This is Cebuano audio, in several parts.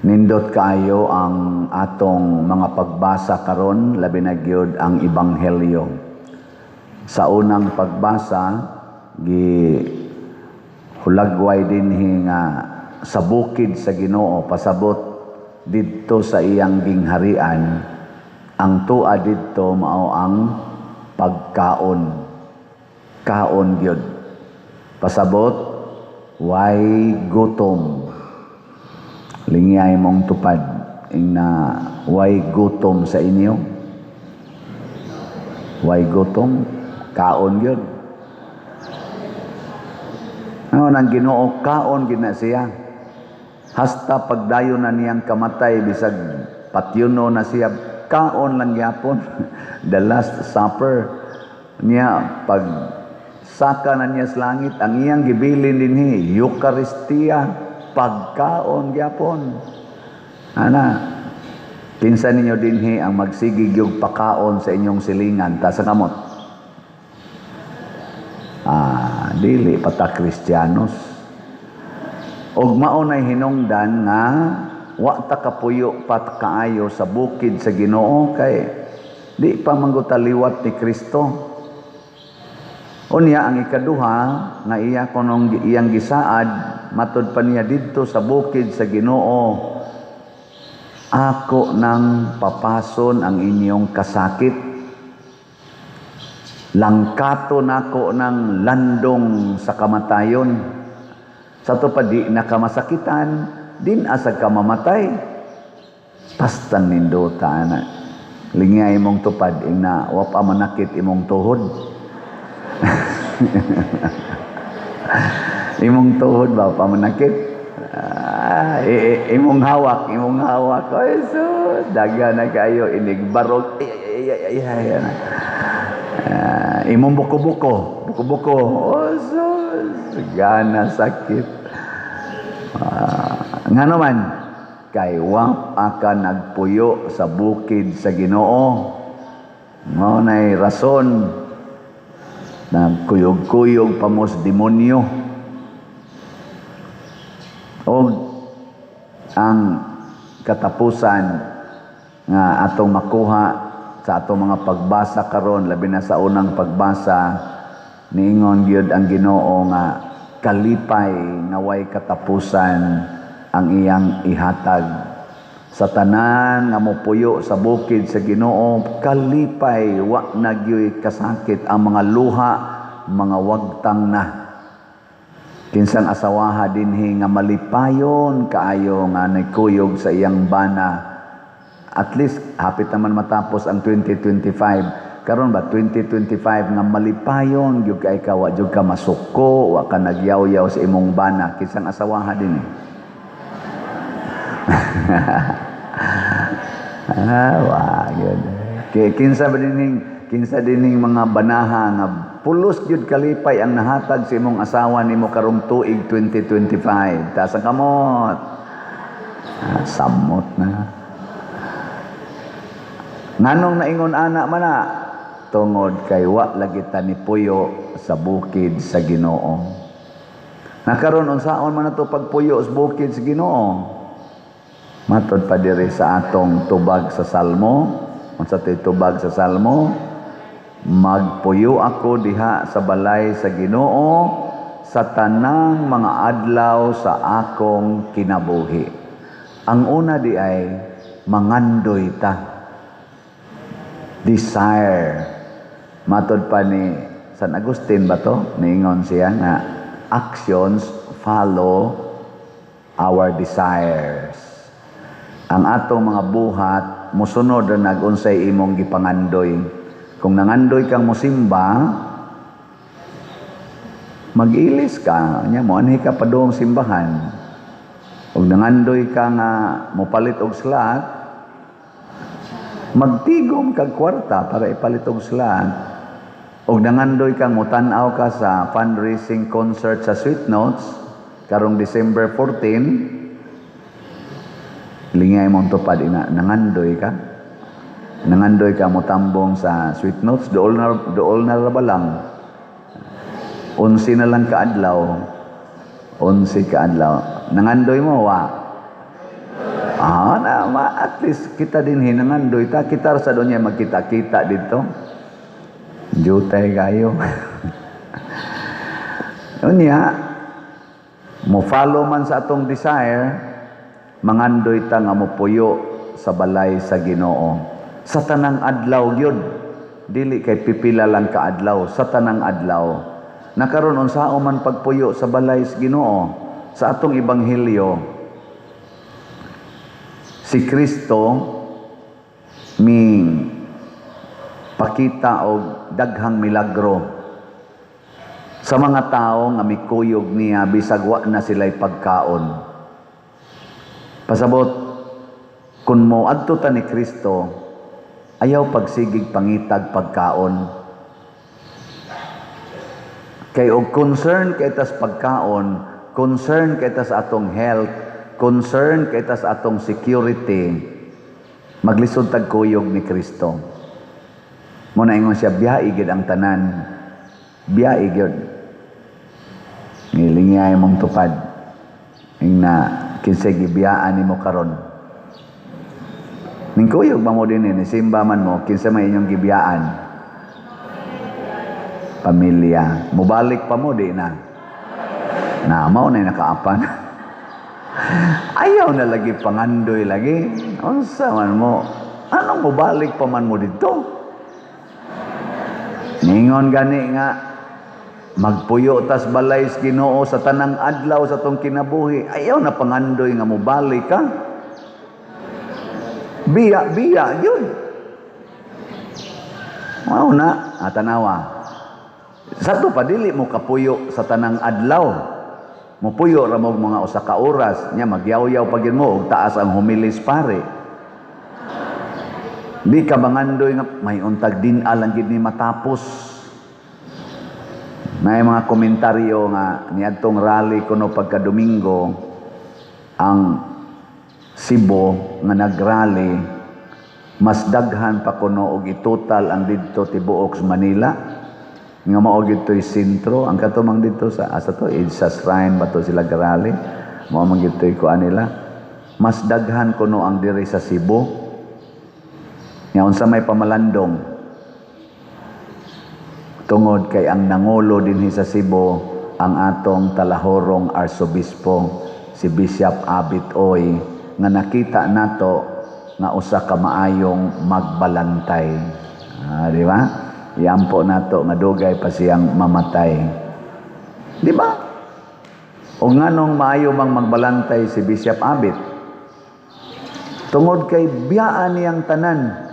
Nindot kaayo ang atong mga pagbasa karon, labi na gyud ang ebanghelyo. Sa unang pagbasa, gi hulagway dinhi nga sa bukid sa Ginoo, pasabot didto sa iyang gingharian, ang tua didto mao ang pagkaon. Kaon gyud. Pasabot, way gutom. Lingyay mong tupad ing na way gutom sa inyo. Way gutom, kaon gyud. Ano nang Ginoo, kaon gyud na siya. Hasta pagdayon na niyang kamatay, bisag patyuno na siya, kaon lang gyapon. The Last Supper niya, pag saka na niya sa langit, ang iyang gibilin dinhi, Eucharistia, pagkaon gyapon. Ana, kinsa ninyo dinhi ang magsigig yung pakaon sa inyong silingan? Taas kamot. Ah, dili pa ta Kristiyanos. Og mao nay hinungdan nga wa ta kapuyo pa kaayo sa bukid sa Ginoo kay di pa man gud ta liwat ni Kristo. Unya, ang ikaduha nga iya kunong iyang gisaad, matod pa niya didto sa bukid sa Ginoo, ako nang papason ang inyong kasakit. Langkato nako ng landong sa kamatayon. Sa to pa, di na ka masakitan, din asag ka mamatay. Pastang nindota na. Lingay imong tupad ing na wa pa manakit imong tuhod. Imong tuhod ba pa manakit? Ah, imong hawak, imong hawak. Ay, so, daga na kayo, inigbarog. Ay, ay, ay, ay, ay, ay. Ah, imong buko-buko, buko-buko. Oh, sus, gana sakit. Ah, nga naman, kay wa ka nagpuyo sa bukid sa Ginoo. Mao nay rason nagkuyog-kuyog pa mo sa demonyo. Og ang katapusan nga atong makuha sa atong mga pagbasa karon, labi na sa unang pagbasa, niingon gyud ang Ginoo nga kalipay nga way katapusan ang iyang ihatag sa tanan nga mopuyo sa bukid sa Ginoo. Kalipay, wa na gyuy kasakit, ang mga luha mga wagtang na. Kinsang asawaha dinhi nga malipayon kaayo nga nagkuyog sa iyang bana? At least hapit naman matapos ang 2025. Karon ba, 2025, nga malipayon gyud kay ka, wa gyud ka masuko, wa ka nagyaw-yaw sa imong bana? Kinsang asawaha dinhi? Ah, wa gyud. Kinsa dining mga banaha nga pulos gyud kalipay ang nahatag sa imong asawa nimo karong tuig 2025? Taas ang kamot. Ah, samot na. Nganong naingon ana man na? Tungod kay wa lagi ta ni puyo sa bukid sa Ginoo. Nakaron, unsaon man nato pagpuyo sa bukid sa Ginoo? Matod pa diri sa atong tubag sa Salmo, unsa to'y tubag sa Salmo? Magpuyo ako diha sa balay sa Ginoo sa tanang mga adlaw sa akong kinabuhi. Ang una di ay mangandoy ta. Desire. Matod pa ni San Agustin ba to? Niingon siya nga actions follow our desires. Ang atong mga buhat musunod na unsay imong gipangandoy. Kung nangandoy kang musimba, mag-ilis ka, nya mo anhi ka padung simbahan. Ug nangandoy ka nga mopalit og slot, magtigom kag kwarta para ipalit og slot. Og nangandoy kang motan-aw ka sa fundraising concert sa Sweet Notes karong December 14, lingay mong tupad ina nangandoy ka. Nangandoy ka motambong sa Sweet Notes, dool na ra ba lang? 11 na lang kaadlaw. 11 kaadlaw. Nangandoy mo, wa? Ah, na, ma, at least kita din hinangandoy ta. Kita sa doon niya magkita-kita dito. Jutay kayo. Unya, mo follow man sa atong desire, mangandoy ta nga mopuyo sa balay sa Ginoo. Sa tanang adlaw gyud, dili kay pipila lang ka adlaw, sa tanang adlaw. Nakaron, unsaon man pagpuyo sa balay sa Ginoo? Sa atong ebanghelyo, si Kristo mi pakita og daghang milagro sa mga tao nga mikuyog niya bisag wa na sila'y pagkaon. Pasabot, kung mo adto ta ni Kristo, ayaw pagsigig pangitag pagkaon. Kay og concern kay tas pagkaon, concern kay tas atong health, concern kay tas atong security, maglisod tag kuyog ni Kristo. Mo na ingon siya, biyae gid ang tanan. Biyae gyud. Ngilingiyay mong tupad. Ing na kinsay gibiyaan nimo karon. Ning kuyog ba mo din ni simba man mo, kinsa may inyong gibiyaan? Pamilya. Mubalik pa mo di na. Na mao na nakaapan. Ayaw na lagi pangandoy lagi. Unsa man mo? Anong mubalik pa man mo dito? Ningon gani nga magpuyo tas balay sa Ginoo sa tanang adlaw sa tong kinabuhi. Ayaw na pangandoy nga mubalik ka. Biya, biya, yun. Mao na, atanawa. Sa to pa dili mo kapuyo sa tanang adlaw. Mupuyo ra mo mga usa ka oras, nya magyaw-yaw pa gyud mo og taas ang humilis pare. Di ka mangandoy nga may untag din lang gid ni matapos. May mga komentaryo nga niadtong rally kuno pagka Domingo ang Cebu nga nagrally, mas daghan pa kuno og itotal ang didto tibuok sa Manila nga mao gidto'y sentro ang kato mang didto sa asa to, EDSA Shrine ba to sila garally, mao man gidto'y kuan nila, mas daghan kuno ang diri sa Cebu. Nga unsa may pamalandong? Tungod kay ang nangulo dinhi sa Cebu ang atong talahorong arsobispo, si Bishop Abit Oy, nga nakita nato nga usa ka maayong magbalantay. Ah, di ba? Iampo nato nga dugay pa siyang mamatay. Di ba? O nganong maayo mang magbalantay si Bishop Abit? Tungod kay biyaan niyang tanan.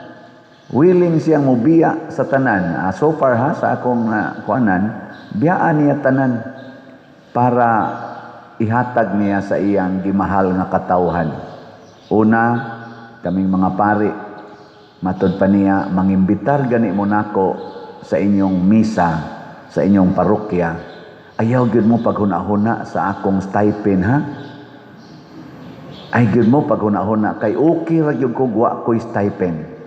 Willing siyang mubiya sa tanan. Ah, so far ha, sa akong kuanan, biyaan niya tanan para ihatag niya sa iyang gimahal nga katawhan. Una, kaming mga pari, matod pa niya, mangimbitar gani mo nako sa inyong misa, sa inyong parokya. Ayaw gyud mo paghuna-huna sa akong stipend ha. Ay gyud mo paghuna-huna kay okay ra gyud ko wa ko'y stipend.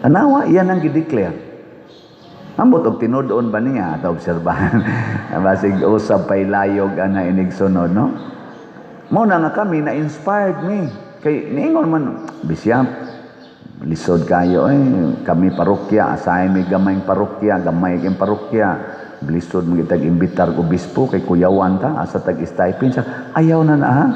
Tanawa, iyan ang gideclare. Ambot og tinud-on ba niya at obserbahan. Basig usab pay layog ana inig sunod, no? Mo na nga kami na inspired me. Kay niingon man bisya lisod kayo eh, kami parokya, asahay mi gamay parokya, gamay kay parokya. Lisod mo kitag imbitar og obispo kay kuyawan ta asa tag stipend sa ayaw na na ha.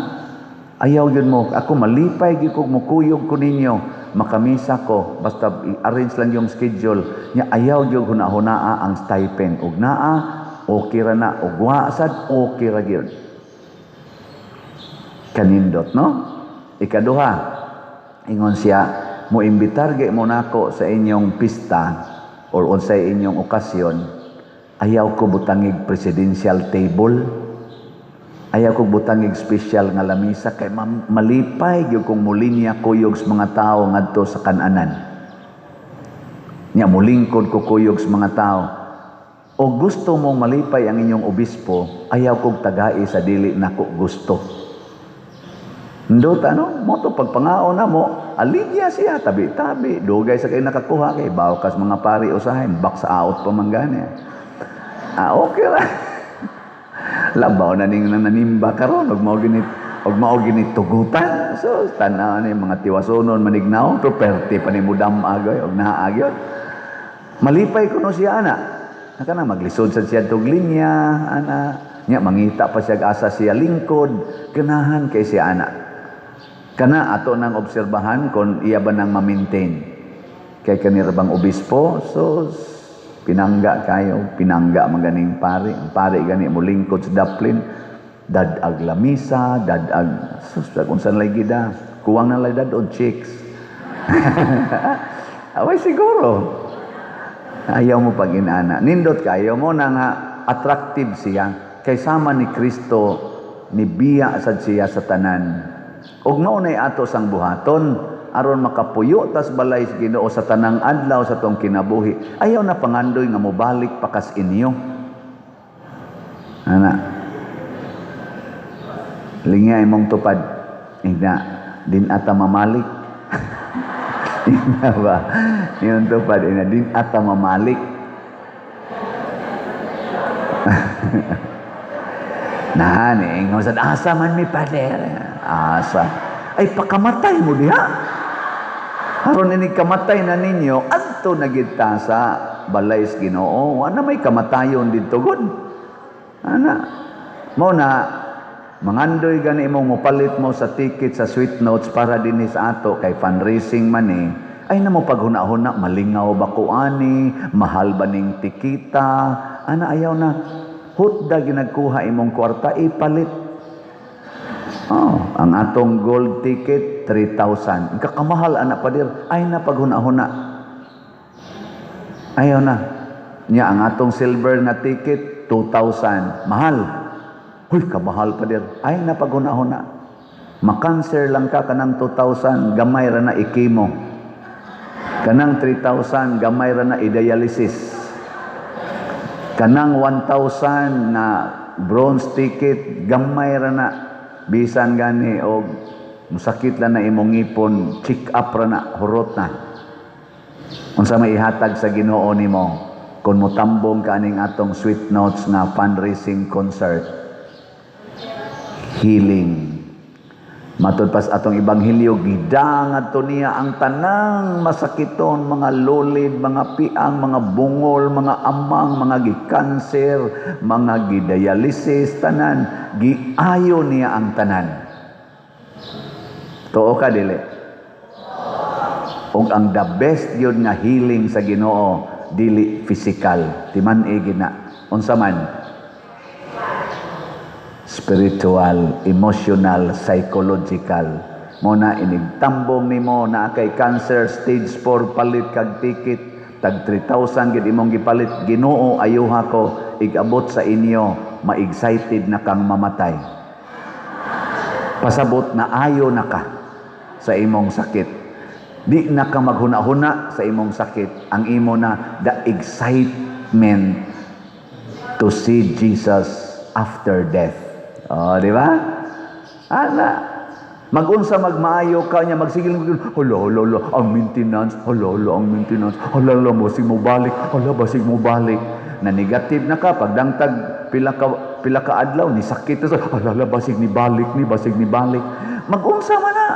Ayaw yun mo. Ako malipay gyud kog mukuyog ko ninyo. Makamisa ko basta i-arrange lang yung schedule. Nya ayaw gyud huna-hunaa ang stipend. Ug naa okay ra na, ug wa sad okay ra gyud. Kanindot, no? Ikaduha, ingon siya, mo imbitar gyud mo nako sa inyong pista or unsay inyong okasyon, ayaw ko butangig presidential table. Ayaw ko butangig special nga lamisa kay malipay gyud kung mulinya kuyog sa mga tao ngadto sa kananan. Nya mulingkod ko kuyog sa mga tao. O gusto mong malipay ang inyong obispo, ayaw kog tagai sa dili nako gusto. Ndota no, mo to pagpangaon na mo, aligya siya tabi-tabi, dugay sa kay nakakuha kay baw kas mga pari usahay, bak sa out pa man gani. Ah, okay ra. Labaw na ning nanimba karon ug mao ginit Og mao gini tugutan. So tanaw ni mga tiwasonon manignaw, pero perte pa ni mudam agoy og naa gyud. Malipay kuno siya ana. Naka na maglisod sad siya tug linya ana. Nya mangita pa siya asa siya lingkod, ganahan kay siya ana. Kana ato nang obserbahan kon iya ba nang ma-maintain. Kay kanira bang obispo, so pinangga kayo, pinangga man ganing pare. Ang pare gani mo lingkod sa daplin, dad-ag lamisa, dad-ag sus, unsa lay gida, kuwang na lay dad-og chicks. Away siguro. Ayaw mo pag inana. Nindot kayo mo na nga attractive siya. Kay sama ni Kristo, ni biya sad siya sa tanan. Ug mao nay ato sang buhaton aron makapuyo tas balay sa Ginoo sa tanang adlaw sa tong kinabuhi. Ayaw na pangandoy nga mobalik pa kas inyo. Ana. Lingya imong tupad. Ina, din ata mamalik. Ina ba? Yung tupad, ina, din ata mamalik. Nah, niingon sa asa man mi, pader. Asa. Ay, pakamatay mo diha. Aron ini kamatay na ninyo, adto na gid ta sa balay sa Ginoo. Wa na may kamatayon didto gud. Ana. Mo na mangandoy gani mo mopalit mo sa ticket sa Sweet Notes para dinhi sa ato kay fundraising man eh. Ay na mo paghuna-huna, malingaw ba ko ani, mahal ba ning tikita? Ana, ayaw na. Hutda ginagkuha imong kwarta, ipalit. Oh, ang atong gold ticket 3,000. Ang kakamahal ana, pader. Ay na paghuna-huna. Ayaw na. Nya ang atong silver na ticket 2,000. Mahal. Huy, kamahal, pader. Ay na paghuna-huna. Makanser lang ka kanang 2,000, gamay ra na i-chemo. Kanang 3,000, gamay ra na i-dialysis. Kanang 1,000 na bronze ticket, gamay ra na. Bisan gani og musakit lang na imong ngipon, check up ra na, hurot na. Unsa may ihatag sa Ginoo nimo kung motambong ka aning atong Sweet Notes nga fundraising concert? Healing. Matud pas atong ebanghelyo, gidangad to niya ang tanang masakiton, mga lulid, mga piang, mga bungol, mga amang, mga gikanser, mga gidialysis, tanan, giayo niya ang tanan. Tuo ka dili? Ug ang the best yun nga healing sa Ginoo dili physical, timan-i gina. Unsa man? Spiritual, emotional, psychological. Mo na inigtambong nimo na kay cancer stage 4, palit kag ticket tag 3,000 gid imong gipalit, "Ginoo, ayuha ko." Igabot sa inyo, ma-excited na kang mamatay. Pasabot na ayo na ka sa imong sakit. Di na ka maghuna-huna sa imong sakit. Ang imo na the excitement to see Jesus after death. Oh, di ba? Ana. Magunsa magmaayo ka niya, magsigil mo, "Hala, hala, hala, ang maintenance, hala, hala, ang maintenance, hala, hala, basig mo balik, hala, basig mo balik." Na negative na ka, pagdangtag pila ka adlaw, ni sakit na, "Hala, hala, basig ni balik, ni basig ni balik." Magunsa man na.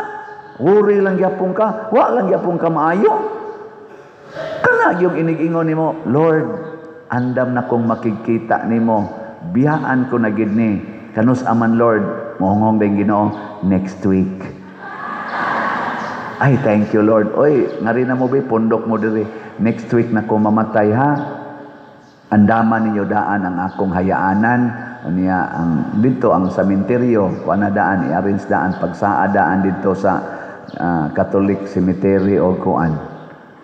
Worry lang gyapon ka, wa lang gyapon ka maayo. Kana yung inig-ingon nimo, "Lord, andam na kong makikita nimo, biyaan ko na gid ni. Kanus aman, Lord?" Mohonghong din Ginoo, "Next week." "Ay, thank you, Lord. Oy, ngari na mo be, pundok mo diri. Next week na ko mamatay ha. Andaman ninyo daan ang akong hayaanan." Unya ang dito ang sementeryo, kuan na daan, i-arrange daan pagsaa daan dito sa Catholic Cemetery o kuan.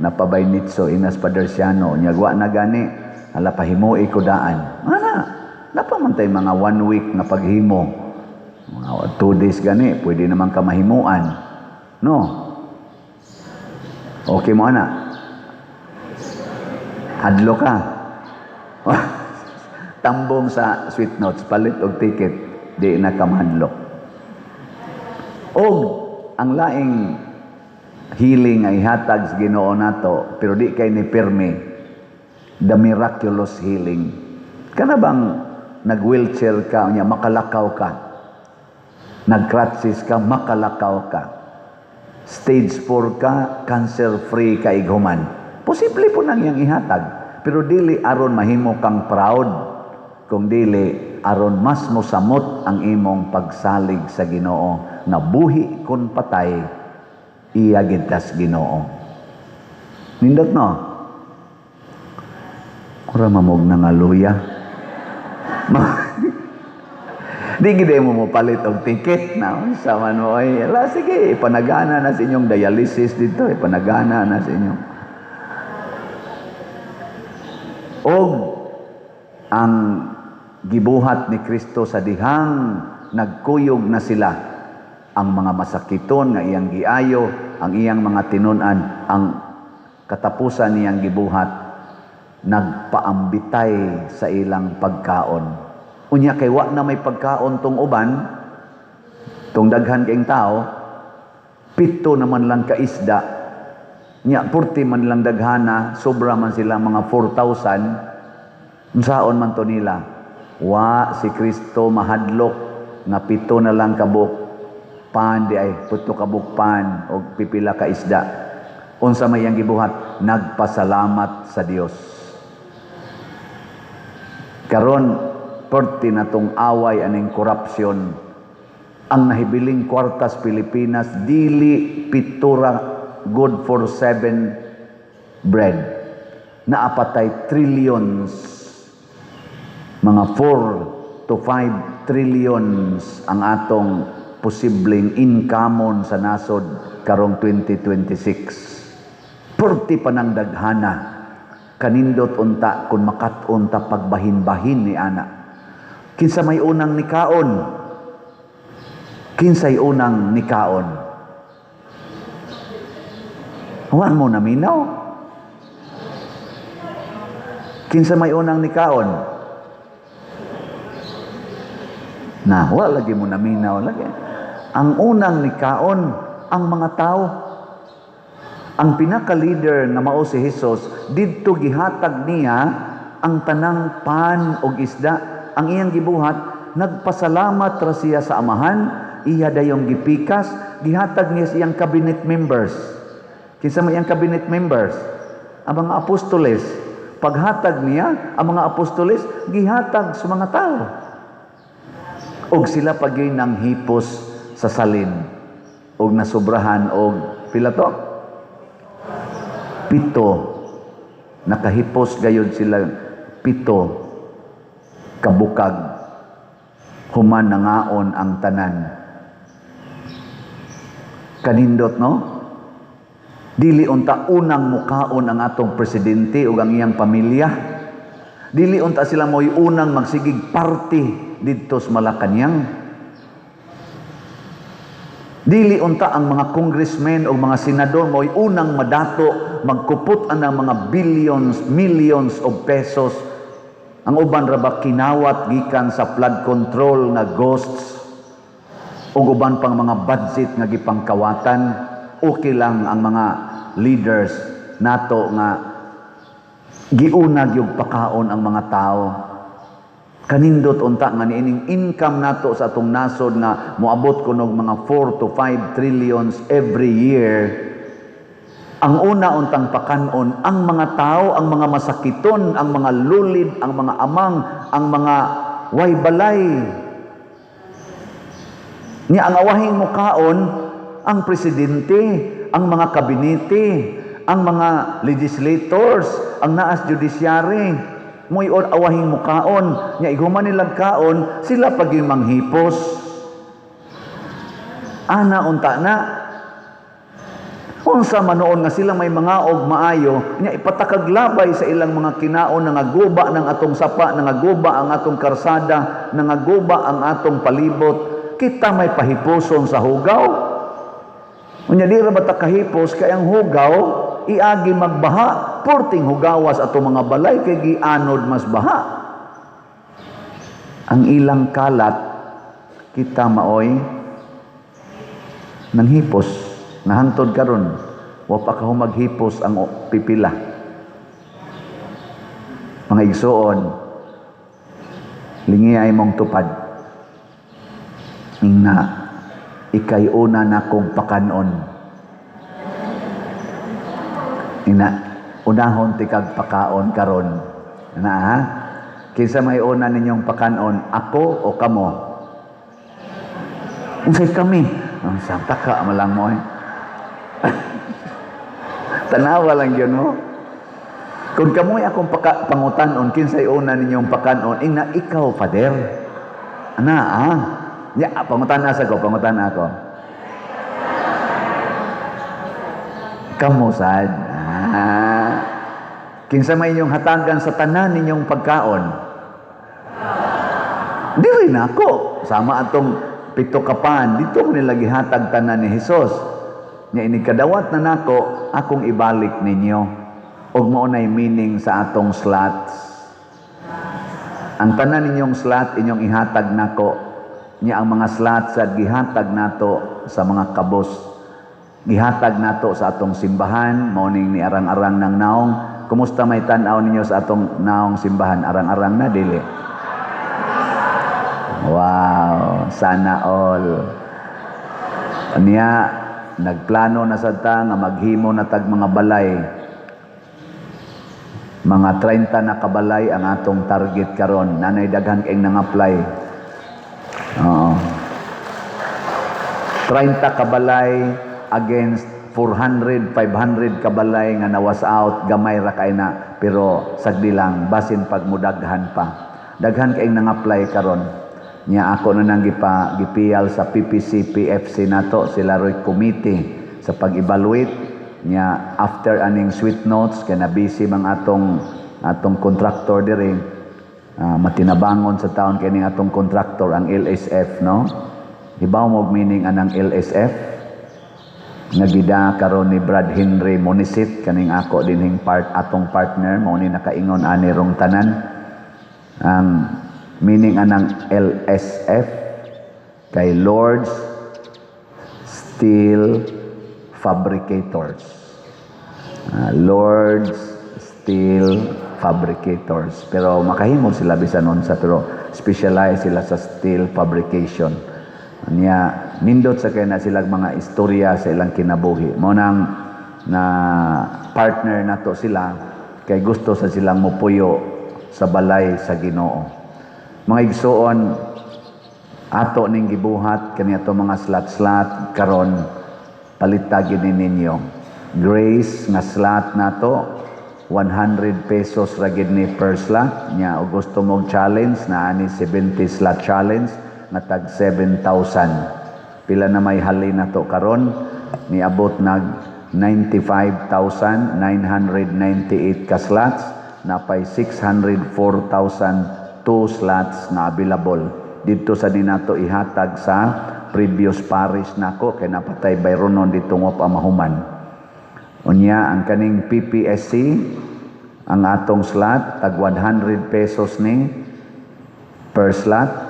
Napabay nitso inas Padersiano, nya wa na gani, hala, pahimoi ko daan. Ana, napamantay mga one week nga paghimo. Mga 2 days gani, pwede naman ka mahimuan. No? Okay mo ana? Hadlo ka. Tambong sa Sweet Notes, palit og ticket, di na ka mahadlok. Og ang laing healing ay hatag sa Ginoo nato, pero di kay ni pirmi, the miraculous healing. Kana bang nag-wheelchair ka, unya makalakaw ka? Nag-crutches ka, makalakaw ka. Stage 4 ka, cancer free ka ighuman. Posible po nang iyang ihatag. Pero dili aron mahimo kang proud, kung dili aron mas mosamot ang imong pagsalig sa Ginoo nga buhi kon patay, iya gid tas Ginoo. Nindot, no? Ura mamog na nga luya. Di gid mo mo palit og ticket na unsa man mo ay ala, sige, ipanagana na sa inyong dialysis dito, ipanagana na sa inyong. Og ang gibuhat ni Kristo sa dihang nagkuyog na sila, ang mga masakiton nga iyang giayo, ang iyang mga tinun-an, ang katapusan niyang gibuhat, nagpaambitay sa ilang pagkaon. Unya kay wa na may pagkaon tong uban, tong daghan kayong tao, 7 naman lang ka isda. Nya purti man lang daghana, sobra man sila mga 4,000. Unsaon man to nila? Wa si Kristo mahadlok nga 7 na lang kabuk pan di ay 7 kabuk pan og pipila ka isda. Unsa may iyang gibuhat? Nagpasalamat sa Dios. Karon perti na tong away aning korupsyon. Ang nahibiling kwartas Pilipinas dili 7 ra good for 7 bread. Naapatay trillions, mga 4 to 5 trillions ang atong posibleng income sa nasod karong 2026. Perti pa nang daghana. Kanindot unta kung makat-on ta pagbahin-bahin ni ana. Kinsa may unang nikaon? Kinsay unang nikaon? Huwag mo naminaw. Kinsa may unang nikaon? Na, wala lagi mo naminaw lagi. Ang unang nikaon, ang mga tao. Ang pinaka-leader nga mao si Jesus, didto gihatag niya ang tanang pan og isda. Ang iyang gibuhat, nagpasalamat ra siya sa Amahan, iya dayong gipikas, gihatag niya sa iyang cabinet members. Kinsa may iyang cabinet members? Ang mga apostoles. Paghatag niya, ang mga apostoles, gihatag sa mga tao. Og sila pagyoy nang hipos sa salin. Og nasubrahan og pila to? 7. Nakahipos gayud sila 7 kabukag. Human nangaon ang tanan. Kanindot, no? Dili unta unang mukaon ang atong presidente ug ang iyang pamilya. Dili unta sila mo'y unang magsigig party didto sa Malacañang. Dili unta ang mga congressmen o mga senador mo'y unang madato magkupot ang mga billions, millions of pesos. Ang uban ra ba kinawat gikan sa flood control nga ghosts ug uban pang mga budget nga gipangkawatan. Okay lang ang mga leaders nato nga giuna gyud pakaon ang mga tao. Kanindot unta nga niining income nato sa atong nasod nga moabot kunog mga 4 to 5 trillions every year. Ang una untang pakanon ang mga tao, ang mga masakiton, ang mga lulid, ang mga amang, ang mga way balay. Nya ang awahing mukaon ang presidente, ang mga kabinete, ang mga legislators, ang naas judiciary, mo'y awahing mukaon. Nya ighuman nilang kaon, sila pag yung manghipos. Ana unta na. Unsa man noon nga sila may mga og maayo, nya ipatakaglabay sa ilang mga kinaon, nangaguba ng atong sapa, nangaguba ang atong karsada, nangaguba ang atong palibot. Kita may pahipuson sa hugaw. Unya di ra ba ta kahipos kay ang hugaw iagi magbaha, porting hugawas atong mga balay kay gianod mas baha. Ang ilang kalat, kita maoy nanghipos. Nahangtod karon, wa pa ka maghipos ang pipila. Mga igsuon, lingi ay mong tupad. Ingna, Ikay una nakong pakanon. Ina, unahon tikag pakaon karon. Na ha? Kinsa may una ninyong pakanon, ako o kamo? Unsay kami? Ang santa ka malang mo eh. Tanawa lang yun mo. Kung kamoy akong pangutanon, kinsay una ninyong pakanon, ingna ikaw, Father. Ana, ah. Ya, pangutan sa ko, pangutan ako. Kamo sad. Ah. Kinsa may inyong hatagan sa tanan ninyong pagkaon? Dili na ako. Sama atong pito kapan, dito ko nila gihatag tanan ni Hesus. Nya inig kadawat na nako, akong ibalik ninyo. Og mao nay meaning sa atong slots. Ang tanan ninyong slot inyong ihatag nako. Nya ang mga slots at gihatag nato sa mga kabos. Gihatag nato sa atong simbahan, mao ning ni arang-arang ng naong. Kumusta may tan-aw ninyo sa atong naong simbahan? Arang-arang na dili? Wow, sana all. Niya nagplano na sad ta nga maghimo na tag mga balay. Mga 30 na kabalay ang atong target karon. Nanay daghan kayong nang-apply. Oo. 30 kabalay against 400, 500 kabalay nga nawas out, gamay ra kay na, pero sagdi lang basin pag mudaghan pa. Daghan kayong nang-apply karon. Nya ako na nang gipiyal sa PPC PFC nato sila roy committee sa pag-evaluate nya after aning sweet notes kay na busy mang atong atong contractor diri, matinabangon sa taon kining atong contractor, ang LSF, no? Hibaw mo og meaning anang LSF nga gida karon ni Brad Henry Monisit, kaning ako dinhing part atong partner, mao ni nakaingon ani rong tanan. Ang meaning anang LSF kay Lord's Steel Fabricators. Lord's Steel Fabricators. Pero makahimo sila bisan unsa, pero specialize sila sa steel fabrication. Nya nindot sa kay na sila mga istorya sa ilang kinabuhi. Mao nang na partner nato sila kay gusto sa silang mopuyo sa balay sa Ginoo. Mga igsuon, ato ning gibuhat kani ato mga slot-slot karon, palita gyud ni ninyo. Grace nga slot nato, 100 pesos ra gid ni per slot. Nya og gusto mong challenge na ani 70 slot challenge nga tag 7,000. Pila na may halin nato karon? Niabot nag 95,998 ka slots, napay 604,002 slots na available. Didto sa ninato ihatag sa previous parish nako kay napatay bayronon dito nga pa mahuman. Unya ang kaning PPSC, ang atong slot tag 100 pesos ni per slot.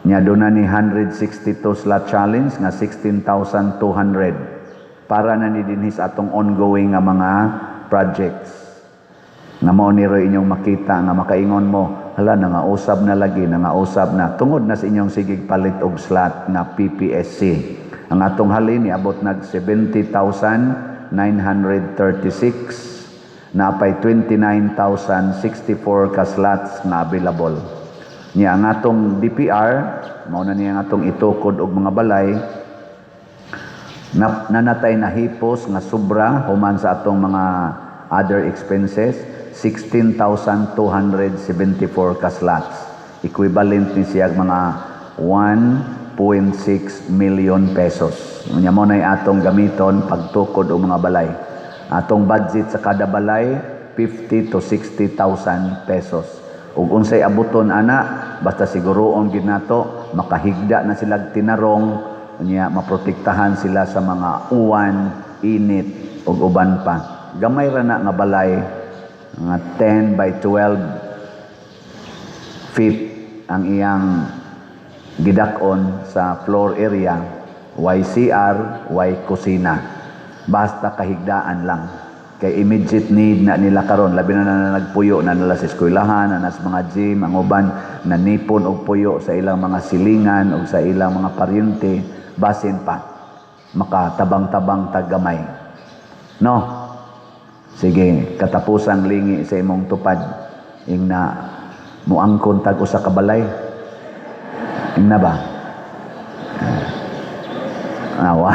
Nya doon na ni 162 slot challenge nga 16,200 para na ni dinhi sa atong ongoing nga mga projects. Nga mao ni roy inyong makita nga makaingon mo, hala, nangausab na lagi, nangausab na tungod na sa inyong sigig palit og slot nga PPSC. Ang atong halin niabot nag 70,936, napay 29,064 ka slots na available. Nya ang atong DPR, mao na niya ang atong itukod og mga balay, na, nanatay na hipos nga sobra human sa atong mga other expenses, 16,274 ka slots. Equivalent ni siya mga 1.6 million pesos. Unya mo na atong gamiton pagtukod og mga balay. Atong budget sa kada balay 50 to 60,000 pesos. Ug unsay abuton ana, basta siguroon gid nato makahigda na sila tinarong, unya maprotektahan sila sa mga uwan, init ug uban pa. Gamay ra na nga balay, nga 10 by 12 feet ang iyang gidak-on sa floor area, YCR, Y kusina. Basta kahigdaan lang. Kay immediate need na nila karon, labi na na nagpuyo na nila sa eskwelahan, na sa mga gym, ang uban nanipon og puyo sa ilang mga silingan o sa ilang mga paryente. Basin pa makatabang-tabang tag gamay, no? Sige, katapusang lingi sa imong tupad, ingna muangkon tag usa ka balay, ingna ba? Awa.